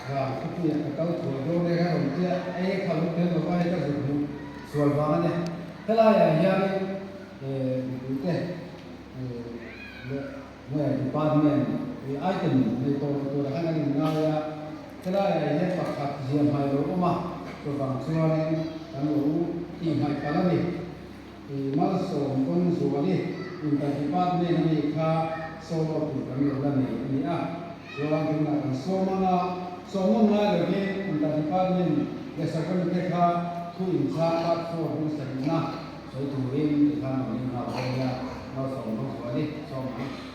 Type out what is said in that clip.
Vang khawpuiah ka kal thuai dawn e ka rawn tia, ei kha lo tel lova hei ka zuk hmuh sual vang a nia. Helaiah hianin mipuite leh nge department item nei tawh lo turah khan an inngai a, helaiah hian pakhat zia hmai lo awm a, chuvang chuanin kan lo tihhmaih palh a ni. Malsawm Dawnzuali inter department a nih kha solo tur kan lo la nei a ni a, chuan tunah kan sawm ang a, sawm nawn ngai lovin inter department leh sakawlite kha thu inchhang part 4 hmang sarihna sawi turin tikhan rawn inhau dawn nia, Malsawm Dawnzuali sawm ang.